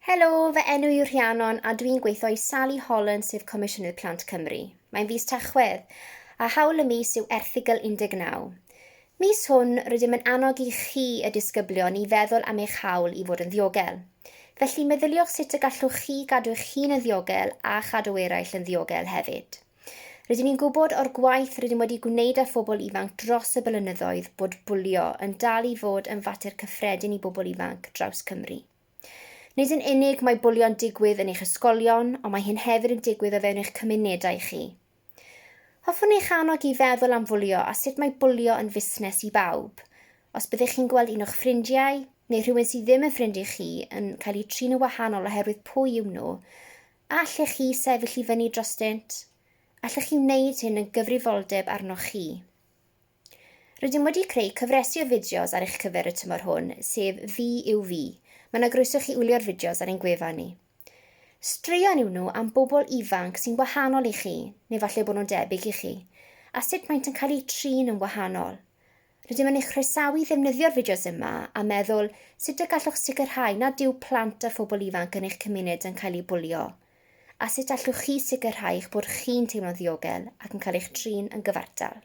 Helo, fy enw yw Rhiannon a dwi'n gweithio i Sally Holland sef Comisiynydd Plant Cymru. Mae'n fis Tachwedd, a hawl y mis yw erthygl 19. Mis hwn, rydym yn annog i chi, y disgyblion, i feddwl am eich hawl i fod yn ddiogel. Felly, meddyliwch sut y gallwch chi gadw eich hun yn ddiogel a chadw eraill yn ddiogel hefyd. Rydyn ni'n gwybod o'r gwaith rydym wedi gwneud â phobl ifanc dros y blynyddoedd bod bwlio yn dal i fod yn fater cyffredin i bobl ifanc draws Cymru. Nid yn unig mae bwlio'n digwydd yn eich ysgolion, ond mae hyn hefyd yn digwydd o fewn eich cymunedau chi. Hoffwn eich annog i feddwl am fwlio a sut mae bwlio yn fusnes i bawb. Os byddech chi'n gweld un o'ch ffrindiau, neu rhywun sydd ddim yn ffrind i chi, yn cael eu trin yn wahanol oherwydd pwy yw nhw, a allech chi sefyll i fyny drostynt? Allech chi wneud hyn yn gyfrifoldeb arnoch chi? Rydym wedi creu cyfresi o fideos ar eich cyfer y tymor hwn, sef Fi yw Fi. Mae yna groeso chi wylio'r fideos ar ein gwefan ni. Straeon yw nhw am bobl ifanc sy'n wahanol i chi, neu falle bod nhw'n debyg i chi, a sut maent yn cael eu trin yn wahanol. Rydym yn eich croesawu i ddefnyddio'r fideos yma a meddwl sut y gallwch sicrhau nad yw plant a phobl ifanc yn eich cymuned yn cael eu bwlio, a sut allwch chi sicrhau eich bod chi'n teimlo'n ddiogel ac yn cael eich trin yn gyfartal.